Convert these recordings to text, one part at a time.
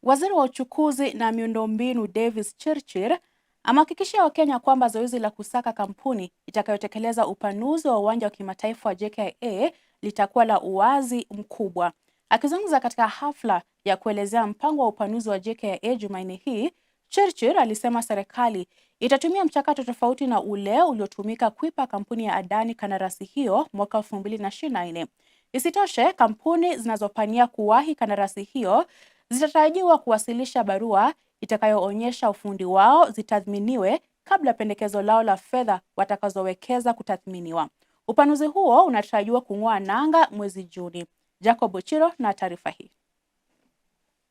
Waziri wa uchukuzi na miundombinu Davis Chirchir amehakikishia Wakenya kwamba zoezi la kusaka kampuni itakayotekeleza upanuzi wa uwanja wa kimataifa wa JKIA litakuwa la uwazi mkubwa. Akizungumza katika hafla ya kuelezea mpango wa upanuzi wa JKIA Jumanne hii, Chirchir alisema serikali itatumia mchakato tofauti na ule uliotumika kuipa kampuni ya Adani kandarasi hiyo mwaka 2024. Isitoshe, kampuni zinazopania kuwahi kandarasi hiyo zitatarajiwa kuwasilisha barua itakayoonyesha ufundi wao zitathminiwe kabla pendekezo lao la fedha watakazowekeza kutathminiwa. Upanuzi huo unatarajiwa kung'oa nanga mwezi Juni. Jacob Ochiro na taarifa hii.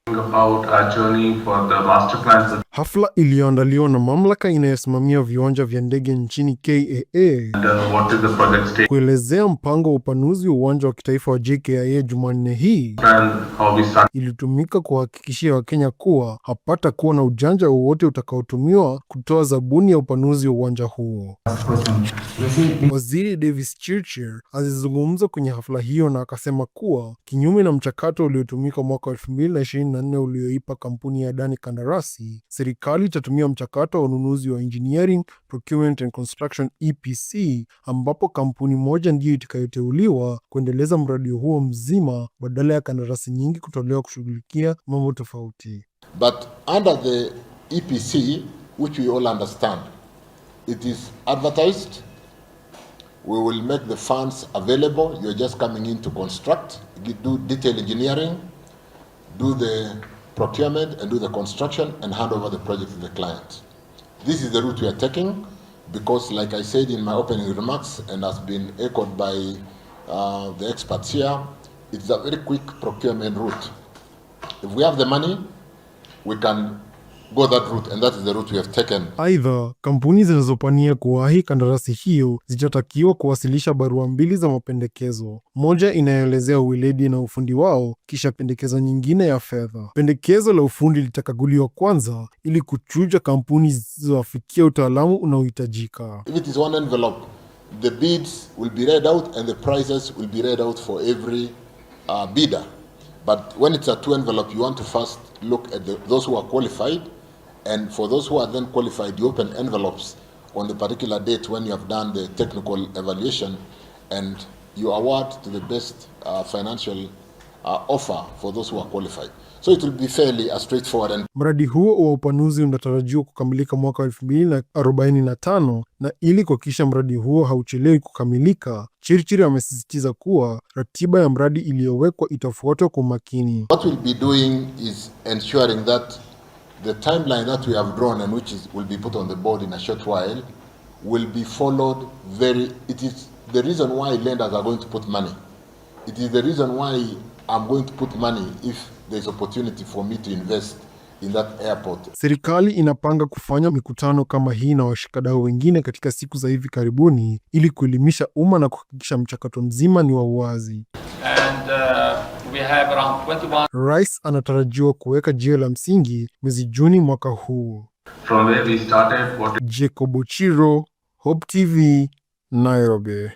About our journey for the master plan for Hafla iliyoandaliwa na mamlaka inayosimamia viwanja vya ndege nchini KAA what is the project state kuelezea mpango wa upanuzi wa uwanja wa kitaifa wa JKIA Jumanne hii plan, how we start ilitumika kuhakikishia Wakenya kuwa hapata kuwa na ujanja wowote utakaotumiwa kutoa zabuni ya upanuzi wa uwanja huo. Waziri Davis Chirchir alizungumza kwenye hafla hiyo na akasema kuwa kinyume na mchakato uliotumika mwaka 2024 ulioipa kampuni ya Adani kandarasi, serikali itatumia mchakato wa ununuzi wa Engineering, Procurement and Construction, EPC, ambapo kampuni moja ndiyo itakayoteuliwa kuendeleza mradi huo mzima badala ya kandarasi nyingi kutolewa kushughulikia mambo tofauti. But under the EPC, which we all understand, it is advertised. We will make the funds available. You're just coming in to construct, do detail engineering, do the procurement, and do the construction, and hand over the project to the client. This is the route we are taking because, like I said in my opening remarks, and has been echoed by the experts here, it's a very quick procurement route. If we have the money, we can go that route, and that is the route we have taken. Aidha, kampuni zinazopania kuwahi kandarasi hiyo zitatakiwa kuwasilisha barua mbili za mapendekezo, moja inayoelezea uweledi na ufundi wao, kisha pendekezo nyingine ya fedha. Pendekezo la ufundi litakaguliwa kwanza ili kuchuja kampuni zisizoafikia utaalamu unaohitajika. If it is one envelope, the bids will be read out and the prices will be read out for every bidder. But when it's a two envelope, you want to first look at those who are qualified, and for those who are then qualified, you open envelopes on the particular date when you have done the technical evaluation, and you award to the best financial offer for those who are qualified. So it will be fairly straightforward and Mradi huo wa upanuzi unatarajiwa kukamilika mwaka 2045 na ili kuhakikisha mradi huo hauchelewi kukamilika, Chirchir amesisitiza kuwa ratiba ya mradi iliyowekwa itafuatwa kwa umakini. What we'll be doing is ensuring that the timeline that we have drawn and which will be put on the board in a short while will be followed very. It is the reason why lenders are going to put money. It is the reason why I'm going to put money if there's opportunity for me to invest in that airport. Serikali inapanga kufanya mikutano kama hii na washikadau wengine katika siku za hivi karibuni ili kuelimisha umma na kuhakikisha mchakato mzima ni wa uwazi. And we have around 21 Rais anatarajiwa kuweka jiwe la msingi mwezi Juni mwaka huu. From where we started, what Jacob Ochiro, Hope TV, Nairobi.